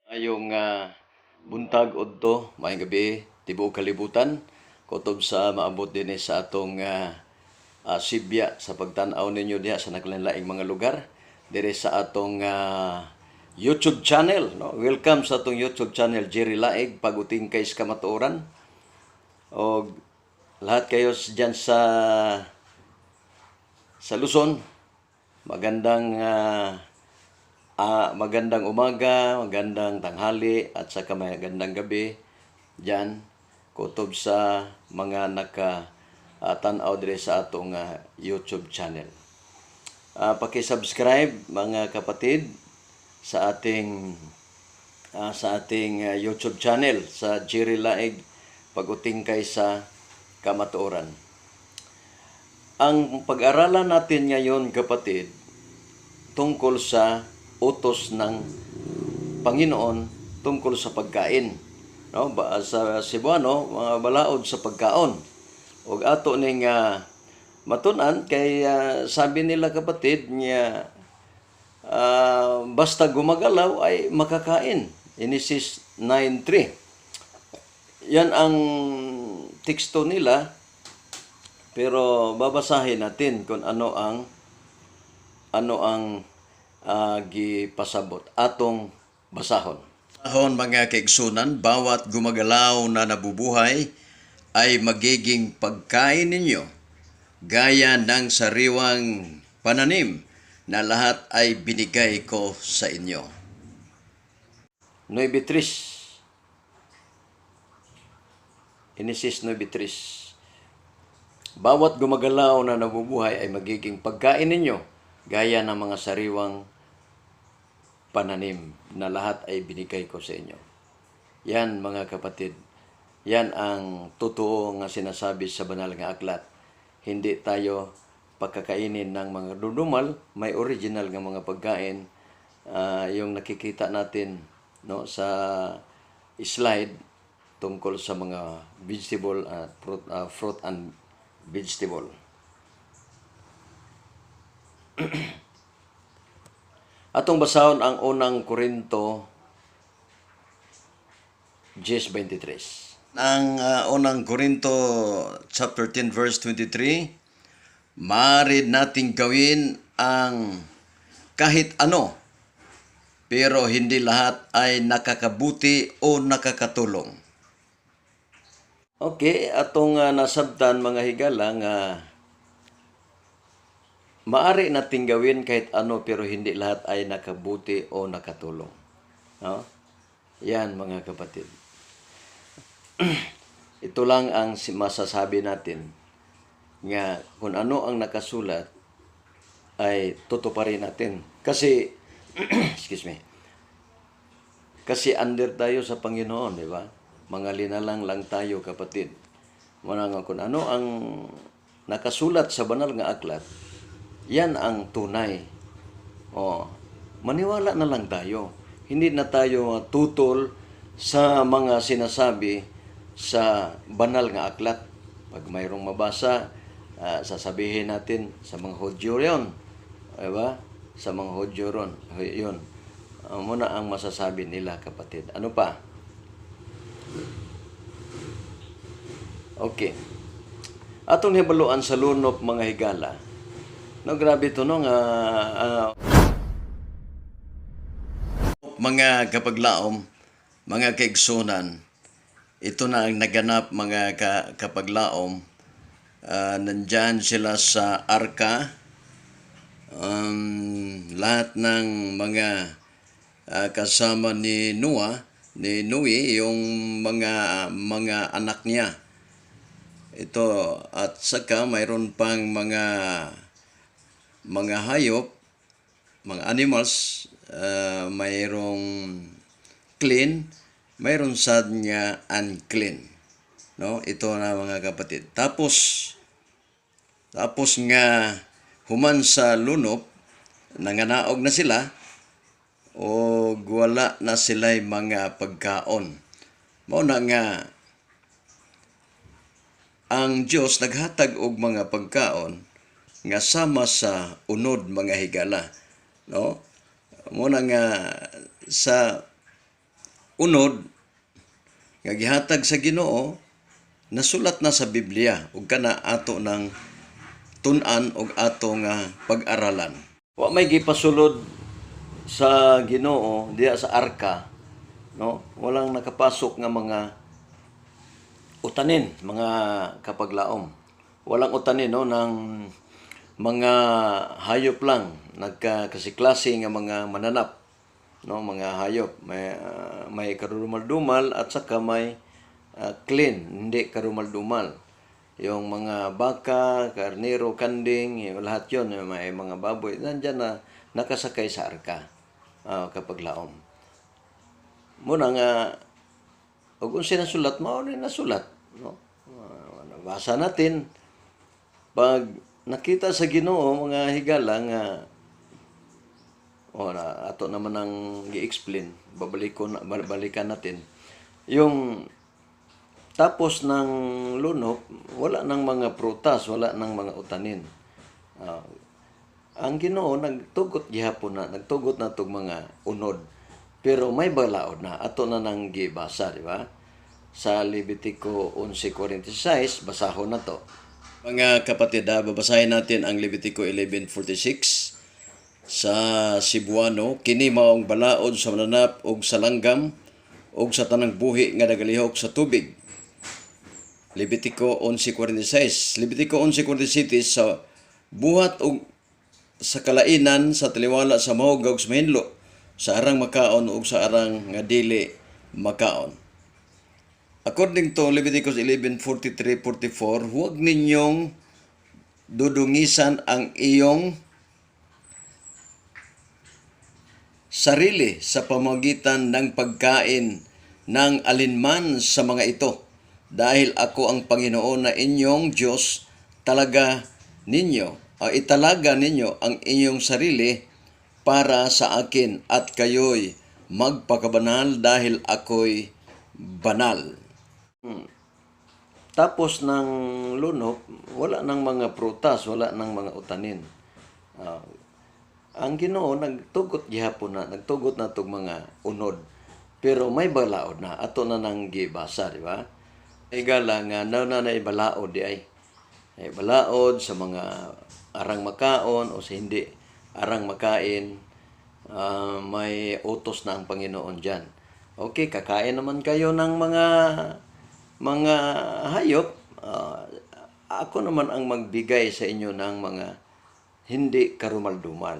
Maayong buntag udto, maayong gabi, tibuok kalibutan. Kutob sa maabot dinhi sa atong sibya sa pagtan-aw ninyo diha sa naglain-laing mga lugar diri sa atong YouTube channel, no? Welcome sa atong YouTube channel, Jerry Laig Pagutingkay sa Kamatuoran. Og lahat kayo diyan sa Luzon, magandang umaga, magandang tanghali at saka magandang gabi diyan kutob sa mga naka tan-aw diri sa atong YouTube channel. Paki-subscribe, mga kapatid, sa ating YouTube channel sa Jerry Laig Pagutingkay sa Kamatuoran. Ang pag-aralan natin ngayon, kapatid, tungkol sa utos ng Panginoon tungkol sa pagkain. No, ba, sa Cebuano, mga balaod sa pagkaon. Og ato ning matun-an kay sabi nila, kapatid, niya basta gumagalaw ay makakain. Genesis 9:3. Yan ang teksto nila, pero babasahin natin kung ano ang gipasabot. Atong basahon. Basahon, mga kaigsunan, bawat gumagalaw na nabubuhay ay magiging pagkain ninyo, gaya ng sariwang pananim na lahat ay binigay ko sa inyo. 9:3. Genesis 9:3. Bawat gumagalaw na nabubuhay ay magiging pagkain ninyo, gaya ng mga sariwang pananim na lahat ay binigay ko sa inyo. Yan, mga kapatid, yan ang totoo nga sinasabi sa banal nga aklat. Hindi tayo pagkakainin ng mga dudumal, may original nga mga pagkain, yung nakikita natin, no, sa slide tungkol sa mga vegetable at fruit and vegetable. Atong basahon ang Unang Korinto 10:23. Ang Unang Korinto chapter 10 verse 23, maaari nating gawin ang kahit ano, pero hindi lahat ay nakakabuti o nakakatulong. Okay, atong nasabtan, mga higala, nga maari nating gawin kahit ano pero hindi lahat ay nakabuti o nakatulong. No? Yan, mga kapatid. Ito lang ang masasabi natin nga kung ano ang nakasulat ay tutuparin natin. Kasi, excuse me, kasi under tayo sa Panginoon, di ba? Mga linalang lang tayo, kapatid. Muna nga kung ano ang nakasulat sa banal nga aklat, yan ang tunay. O, maniwala na lang tayo. Hindi na tayo tutol sa mga sinasabi sa banal nga aklat. Pag mayroong mabasa, sasabihin natin sa mga Hudyo yun. Diba? Sa mga Hudyo ron. Yun. Muna ang masasabi nila, kapatid. Ano pa? Okay. Atong hibaluan sa lunop, mga higala. No, grabe to, no, nga mga kapaglaom, mga kaigsunan. Ito na ang naganap, mga kapaglaom. Nandyan sila sa arka. Lahat ng mga kasama ni Noah, ni Noe, yung mga anak niya. Ito, at saka mayroon pang mga hayop, mga animals, mayroong clean, mayroon sad nga unclean. No? Ito na, mga kapatid. Tapos nga human sa lunop, nanganaog na sila o wala na sila'y mga pagkaon. Mao na nga ang Dios naghatag og mga pagkaon nga sama sa unod, mga higala, no? Mao na nga sa Unod nga gihatag sa Ginoo nasulat na sa Biblia ug kana ato ng tun-an og ato nga pag-aralan. Wa may gipasulod sa Ginoo diha sa arka, no? Walang nakapasok nga mga utanin, mga kapaglaom. Walang utanin, no, ng mga hayop lang, nagkakasiklase nga mga mananap, no, mga hayop may karumal-dumal at saka may clean, hindi karumal-dumal. Yung mga baka, karnero, kanding, yung lahat yun, yung may mga baboy, nandyan na nakasakay sa arka, kapaglaom. Muna nga, ug unsa nasulat, mao ni nasulat, no? Nabasa natin pag nakita sa Ginoo, mga higala, nga o na ato naman ang gi-explain, babalikon balikan natin yung tapos ng lunop, wala nang mga prutas, wala nang mga utanin. Ang Ginoo nagtugot gihapon na, nagtugot na tog mga unod. Pero may balaod na ato na nang gibasa, di ba? Sa Levitico 11:46, basahon na to. Mga kapatid, babasahin natin ang Levitico 11:46 sa Cebuano. Kini maong balaod sa mananap ug sa langgam ug sa tanang buhi nga nagalihok sa tubig. Levitico 11:46. Levitico 11:47, sa buhat og sa kalainan sa taliwala sa mahog ug sa mahinlo, sa arang makaon ug sa arang nga dili makaon. According to Leviticus 11:43-44, huwag ninyong dudungisan ang iyong sarili sa pamamagitan ng pagkain ng alinman sa mga ito. Dahil ako ang Panginoon na inyong Diyos, talaga ninyo, o italaga ninyo ang inyong sarili para sa akin at kayo'y magpakabanal dahil ako'y banal. Tapos ng lunop, wala nang mga prutas, wala nang mga utanin. Ang Ginoo nagtugot gihapon na, nagtugot na tog mga unod. Pero may balaod na ato na nang gibasa, di ba? Igala nga na na balaod di ay. Ay balaod sa mga arang makaon o sa hindi arang makain. May utos na ang Panginoon diyan. Okay, kakain naman kayo ng mga hayop. Ako naman ang magbigay sa inyo ng mga hindi karumal-dumal.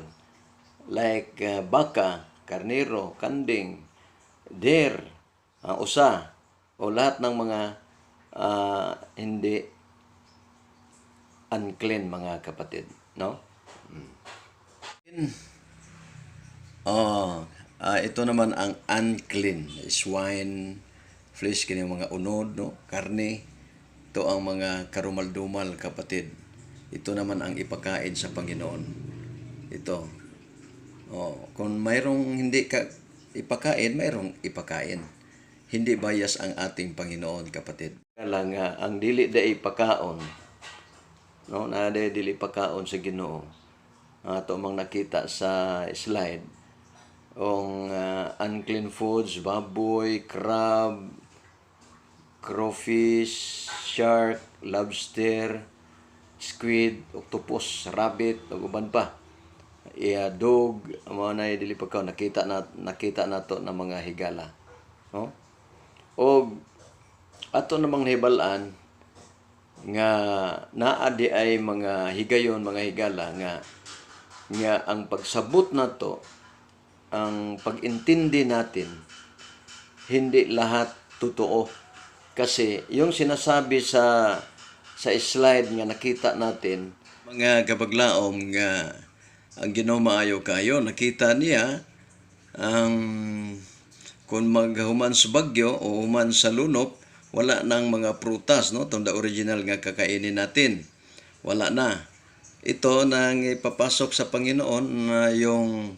Like baka, karnero, kanding, deer, usa, o lahat ng mga hindi unclean, mga kapatid, no? Oh, ito naman ang unclean, swine, flesh, kini mga unod, no? Karne. Ito ang mga karumal-dumal, kapatid. Ito naman ang ipakain sa Panginoon. Ito. Oh, kung mayroong hindi ka ipakain, mayroong ipakain. Hindi bias ang ating Panginoon, kapatid. Kala nga ang dili da ipakaon, no, na dili pakaon sa Ginoo. Ato mang nakita sa slide ong unclean foods, baboy, crab, crawfish, shark, lobster, squid, octopus, rabbit, ug uban pa. Iya, dog, mao na dili pagkaon, nakita nato na mga higala. No? Og ato namang nahibal-an nga naa di ay mga higayon, mga higala, nga nga ang pagsabot nato, ang pag-intindi natin, hindi lahat totoo. Kasi yung sinasabi sa slide nga nakita natin, mga kapaglaom, nga ang Ginoo maayo kayo, nakita niya ang kung maghuman sa bagyo o human sa lunop, wala nang mga prutas, no? Tunda original nga kakainin natin. Wala na. Ito nang ipapasok sa Panginoon na yung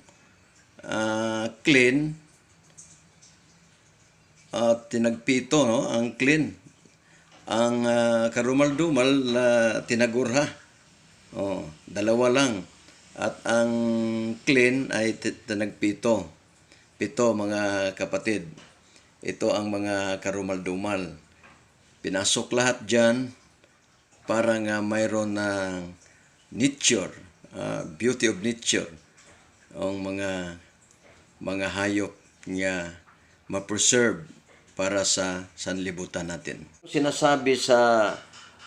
clean at tinagpito, no? Ang clean. Ang karumal-dumal tinagurha. Oh, dalawa lang. At ang clean ay tinagpito. Pito, mga kapatid. Ito ang mga karumal-dumal. Pinasok lahat dyan para nga mayroon ng nature, beauty of nature, ang mga hayop nga ma-preserve para sa sanlibutan natin. Sinasabi sa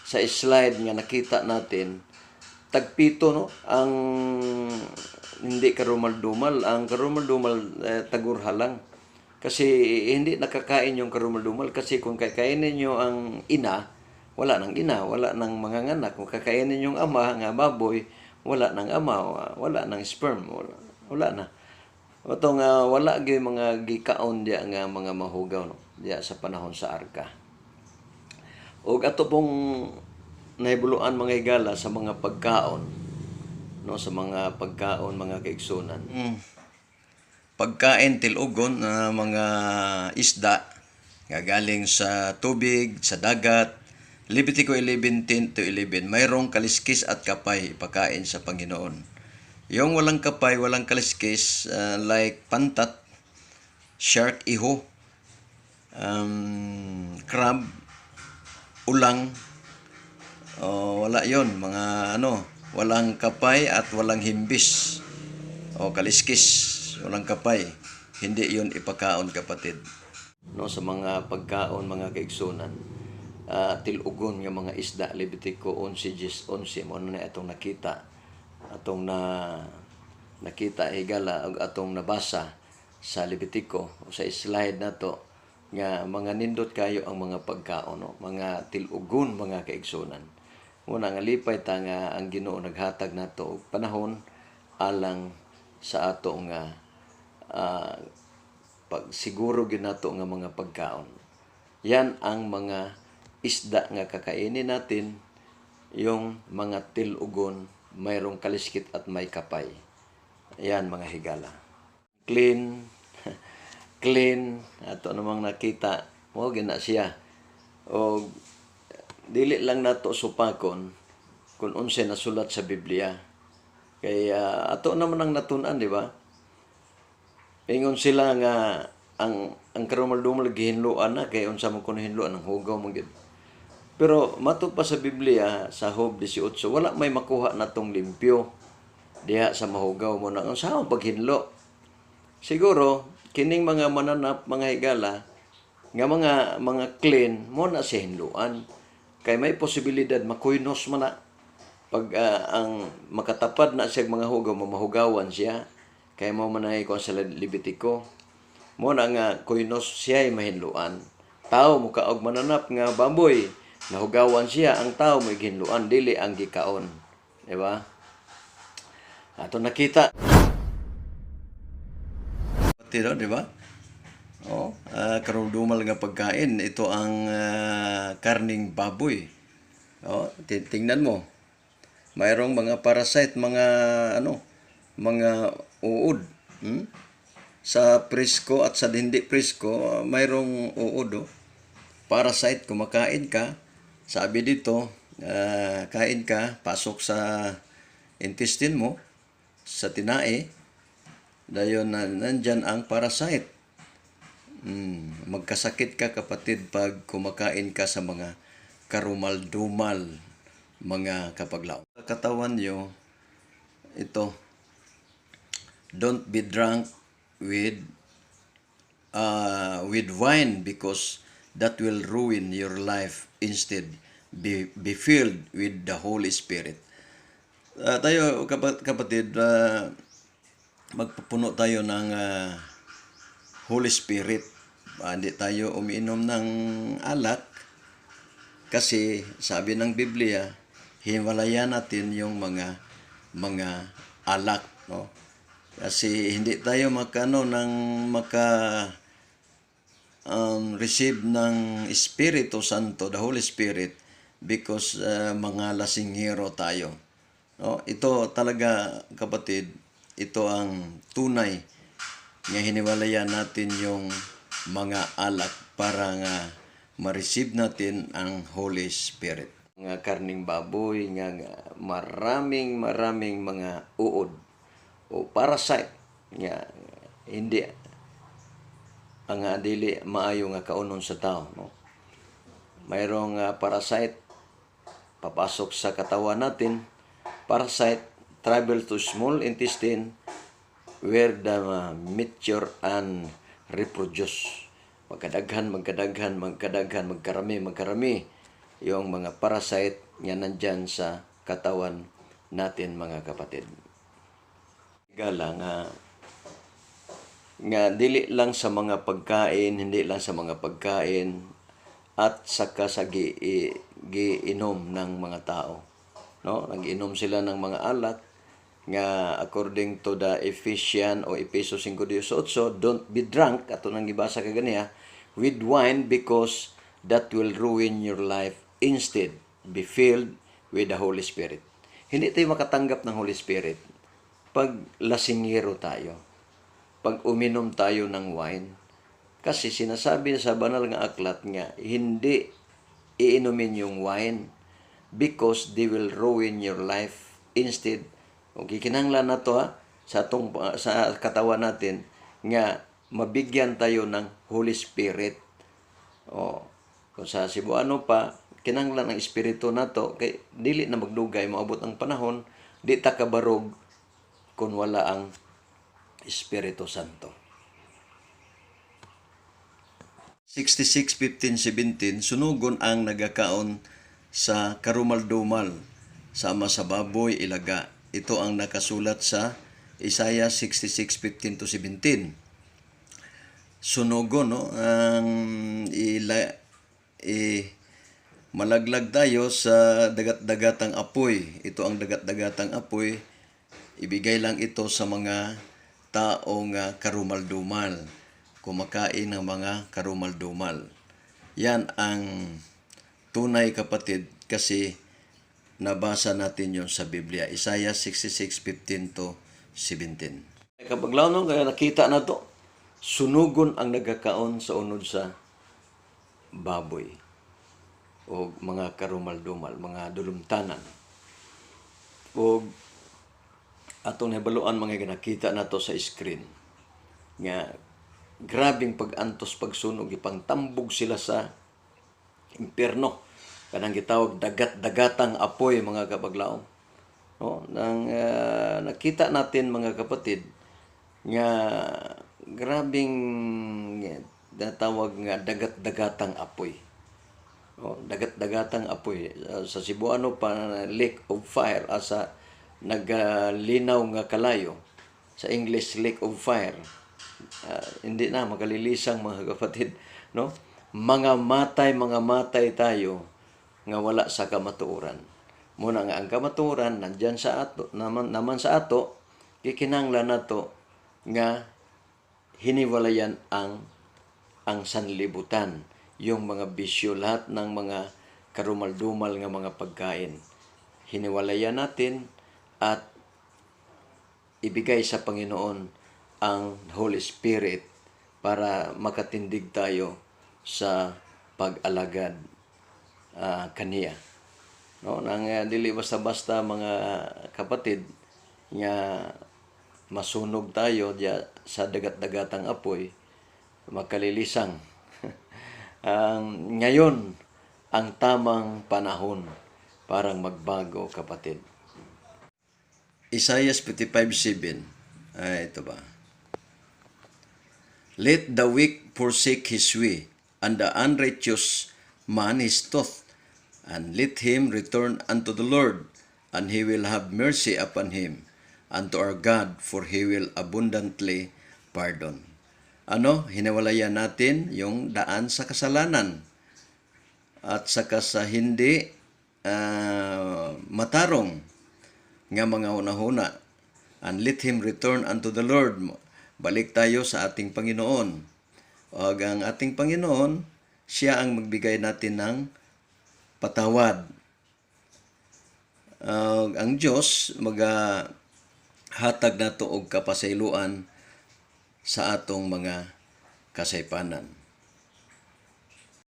slide nga nakita natin, tagpito, no, ang hindi karumal-dumal. Ang karumal-dumal, tagurha lang. Kasi hindi nakakain yung karumal-dumal kasi kung kakainin nyo ang ina, wala nang ina, wala nang mga anak. Kung kakainin yung ama nga baboy, wala nang ama, wala nang sperm, wala, wala na. Ato nga wala gyud mga gikaon diya nga mga mahugaw, no, diya sa panahon sa arka. Og ato pong nahibuluan, mga higala, sa mga pagkaon, no, sa mga pagkaon, mga kaigsunan. Pagkain tilugon na mga isda nga galing sa tubig, sa dagat. Levitico 11:10 to 11, mayroong kaliskis at kapay, ipakain sa Panginoon. Yung walang kapay, walang kaliskis, like pantat, shark, iho, crab, ulang, oh, wala yon mga ano, walang kapay at walang himbis o kaliskis, walang kapay. Hindi yon ipakaon, kapatid. No, sa mga pagkaon, mga kaigsunan, tilugon nga mga isda, Levitico 11:11, mo na atong nakita, atong na nakita, higala, ug atong nabasa sa Levitico o sa slide nato nga mga nindot kayo ang mga pagkaon, no? Mga tilugon, mga kaigsunan. Muna nga lipay ta nga ang Ginoo naghatag nato og panahon alang sa ato nga pagsiguro gyud nato nga mga pagkaon. Yan ang mga isda nga kakainin natin, yung mga tilugon, mayroong kaliskit at may kapay. Yan, mga higala. Clean, clean, ato namang nakita, mo gina siya. O dili lang nato supakon kung unsay nasulat sa Biblia. Kaya ato naman ang natun-an, di ba? Ingon sila nga ang karumal-dumal gihinloan na kay unsa man kuno hinloan, ang hugaw man gyud. Pero matud pa sa Biblia sa Job 18, wala may makuha natong limpyo diha sa mahugaw mo na unsa man paghinlo. Siguro kining mga mananap, mga higala, nga mga clean mo na si hinloan kay may posibilidad makuynos man na pag ang makatapad na siya mga hugaw, mamahugawan siya kay mo man ay sa Levitico mo na nga kuynos siya ay mahinluan. Tao mukaog mananap nga baboy, nahugawan siya, ang tao may gihinluan, dili ang gikaon, di ba? Ato nakita. Tiro, di ba? Oh, karumal-dumal nga pagkain. Ito ang karning baboy. Oh, tingnan mo. Mayroong mga parasite, mga ano, mga uod. Sa presko at sa hindi presko, mayroong uod. Oh. Parasite, kumakain ka. Sabi dito, kain ka, pasok sa intestine mo, sa tinae, dayon na nandyan ang parasite. Magkasakit ka, kapatid, pag kumakain ka sa mga karumal-dumal, mga kapaglaom. Katawan nyo, ito, don't be drunk with wine because that will ruin your life. Instead, be filled with the Holy Spirit. Tayo, kapatid, magpapuno tayo ng Holy Spirit. Hindi tayo umiinom ng alak kasi sabi ng Biblia, hiwalayan natin yung mga alak, no? Kasi hindi tayo makano ng maka receive ng Espiritu Santo, the Holy Spirit, because mga lasinghero tayo. No? Ito talaga, kapatid, ito ang tunay nga hiniwalayan natin yung mga alak para nga ma-receive natin ang Holy Spirit. Nga karning baboy, nga maraming maraming mga uod o parasite nga hindi Ang dili maayo nga kaunon sa tao, no? Mayroong parasite papasok sa katawan natin. Parasite travel to small intestine where the mature and reproduce. Magkadaghan, magkadaghan, magkadaghan, magkarami, magkarami yung mga parasite nga nandyan sa katawan natin, mga kapatid. Gala nga dili lang sa mga pagkain, hindi lang sa mga pagkain at saka sa giinom ng mga tao. No? Nag-inom sila ng mga alak nga according to the Ephesian o Epeso 5:18, "Don't be drunk," ato nang gibasa kaganiha, "with wine, because that will ruin your life. Instead, be filled with the Holy Spirit." Hindi tayo makatanggap ng Holy Spirit pag lasingero tayo, pag uminom tayo ng wine. Kasi sinasabi sa banal nga aklat nga hindi iinumin yung wine because they will ruin your life. Instead, okay, kinahanglan na to ha, sa katawan natin nga mabigyan tayo ng Holy Spirit. O, kung sa Cebuano pa, kinahanglan ang espiritu nato kay dili na magdugay, moabot ang panahon di ta kabarog kung wala ang Espiritu Santo. 66, 15, 17, sunugon ang nagakaon sa karumaldumal, sama sa baboy ilaga. Ito ang nakasulat sa Isaiah 66, 15 to 17. Sunugon, no? Ang ila, malaglag tayo sa dagat-dagatang apoy. Ito ang dagat-dagatang apoy. Ibigay lang ito sa mga taong karumaldumal. Kumakain ng mga karumaldumal. Yan ang tunay, kapatid, kasi nabasa natin yon sa Biblia. Isaiah 66:15 to 17. Kapag no, kaya nakita na to, sunugon ang nagakaon sa unod sa baboy o mga karumaldumal, mga dulumtanan. O atong nahibaluan, mga nakita nato sa screen nga grabing pag-antos, pagsunog, ipangtambog sila sa impyerno, kanang gitawag dagat-dagatang apoy, mga kapaglaom, no? Nang nakita natin, mga kapatid, nga grabing natawag nga dagat-dagatang apoy. Oh, dagat-dagatang apoy. Sa Cebuano pa, lake of fire, asa nagalinaw nga kalayo. Sa English, lake of fire. Hindi na makalilisang, mga kapatid, no? Mga matay tayo nga wala sa kamatuoran. Muna nga ang kamatuoran nandyan sa ato naman, naman sa ato, gikinahanglan nato nga hiniwalayan ang sanlibutan, yung mga bisyo, lahat ng mga karumaldumal nga mga pagkain. Hiniwalayan natin at ibigay sa Panginoon ang Holy Spirit para makatindig tayo sa pag-alagad kaniya. No, nang dili basta-basta, mga kapatid, nga masunog tayo diya sa dagat-dagatang apoy, makalilisang. Ang ngayon ang tamang panahon parang magbago, kapatid. Isaiah 55:7. Ay, ito ba? "Let the wicked forsake his way, and the unrighteous man his thought, and let him return unto the Lord, and he will have mercy upon him, and to our God, for he will abundantly pardon." Ano? Hiniwalayan natin yung daan sa kasalanan at saka sa hindi matarong nga mga hunahuna. "And let him return unto the Lord." Balik tayo sa ating Panginoon. O ang ating Panginoon, siya ang magbigay natin ng patawad. Ang Diyos magahatag nato og kapasayloan sa atong mga kasaypanan.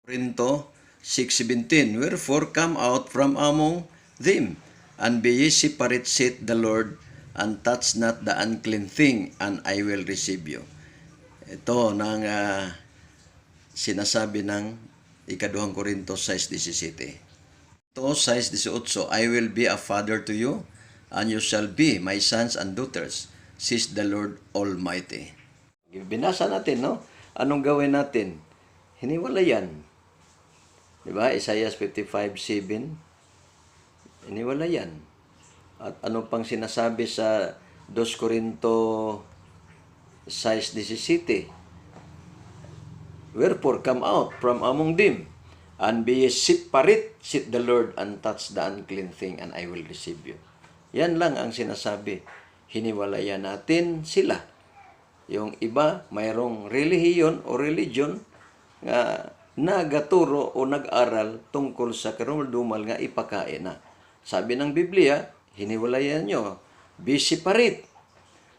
Corinto 6:17, "Wherefore come out from among them, and be ye separate, saith the Lord, and touch not the unclean thing, and I will receive you." Ito nang sinasabi ng Ikaduhang Korinto 6:17. To 6:18, "I will be a father to you, and you shall be my sons and daughters, says the Lord Almighty." Binasa natin, no? Anong gawin natin? Hiniwalayan. Di ba? Isaiah 55:7. Hiniwalayan. At ano pang sinasabi sa 2 Corinto 6:17? "Wherefore come out from among them, and be ye separate, saith the Lord, and touch the unclean thing, and I will receive you." Yan lang ang sinasabi. Hiniwalayan natin sila. Yung iba, mayroong relihiyon o religion nga nagaturo o nag-aral tungkol sa karumaldumal nga ipakain na. Sabi ng Biblia, hiniwalayan nyo. "Be separate,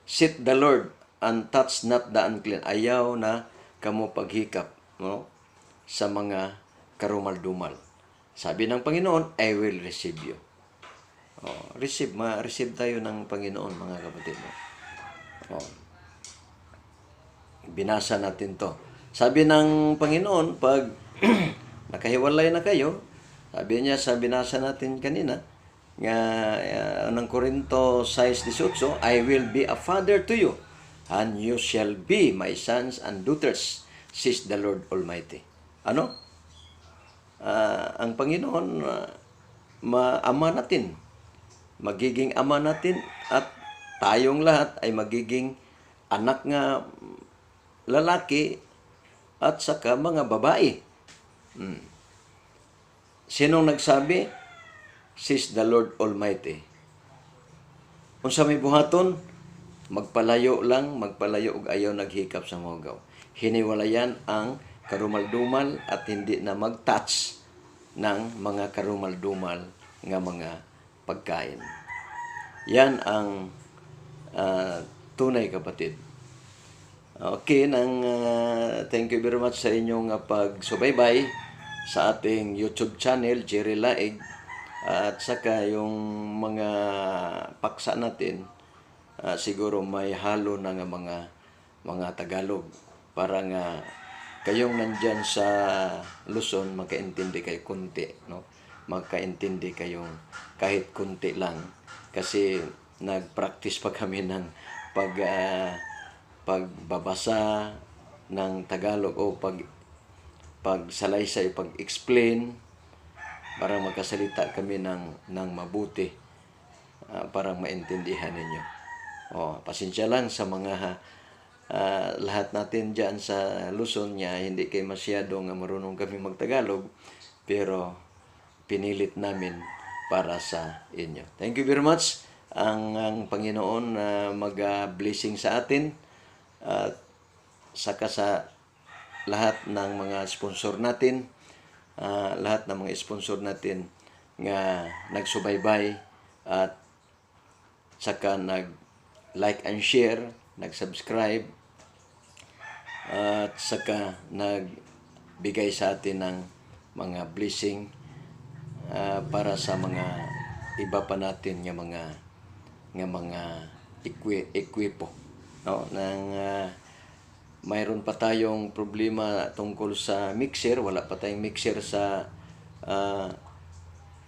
saith the Lord, and touch not the unclean." Ayaw na kamo paghikap, no, sa mga karumaldumal. Sabi ng Panginoon, "I will receive you." Oh, receive, ma-receive tayo ng Panginoon, mga kapatid. No? Oh. Binasa natin to. Sabi ng Panginoon, pag nakahiwalay na kayo, sabi niya sa binasa natin kanina, nga ng Korinto 6:18, "I will be a father to you, and you shall be my sons and daughters, says the Lord Almighty." Ano? Ang Panginoon, ma-ama natin. Magiging ama natin at tayong lahat ay magiging anak nga lalaki at saka mga babae. Sinong nagsabi? Says the Lord Almighty. Unsa may buhaton? Magpalayo lang, magpalayo og ayaw naghikap sa mahugaw. Hiniwalayan ang karumaldumal at hindi na mag-touch ng mga karumaldumal nga mga pagkain. Yan ang tunay, kapatid. Okay, nang thank you very much sa inyong pagsubaybay sa ating YouTube channel, Jerry Laig. At saka yung mga paksa natin, siguro may halo na nga mga Tagalog para nga kayong nandyan sa Luzon, makaintindi kayo kunti, no? Makaintindi kayong kahit kunti lang kasi nag-practice pa kami ng pagbabasa ng Tagalog o pagsalaysay, pag-explain para makasalita kami ng mabuti para maintindihan ninyo. Oh, pasensya lang sa mga lahat natin diyan sa Luzon niya, hindi kayo masyado nga marunong kami magtagalog, pero pinilit namin para sa inyo. Thank you very much. Ang Panginoon na mag-blessing sa atin at saka sa lahat ng mga sponsor natin, lahat ng mga sponsor natin nga nagsubaybay at saka nag like and share, nag-subscribe at saka nagbigay sa atin ng mga blessing para sa mga iba pa natin nga mga ekwipo, no, nang mayroon pa tayong problema tungkol sa mixer. Wala pa tayong mixer sa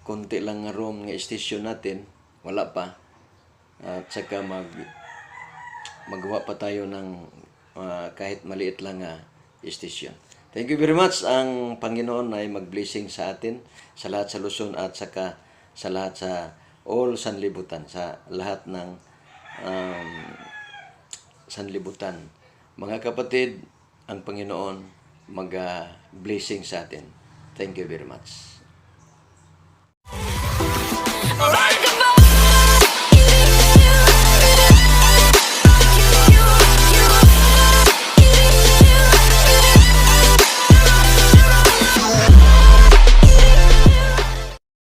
konti lang nga room nga station natin, wala pa, at saka magawa pa tayo ng kahit maliit lang nga station. Thank you very much. Ang Panginoon ay mag-blessing sa atin, sa lahat sa Luzon at saka sa lahat sa all sanlibutan, sa lahat ng sanlibutan. Mga kapatid, ang Panginoon mag-blessing sa atin. Thank you very much. Alright.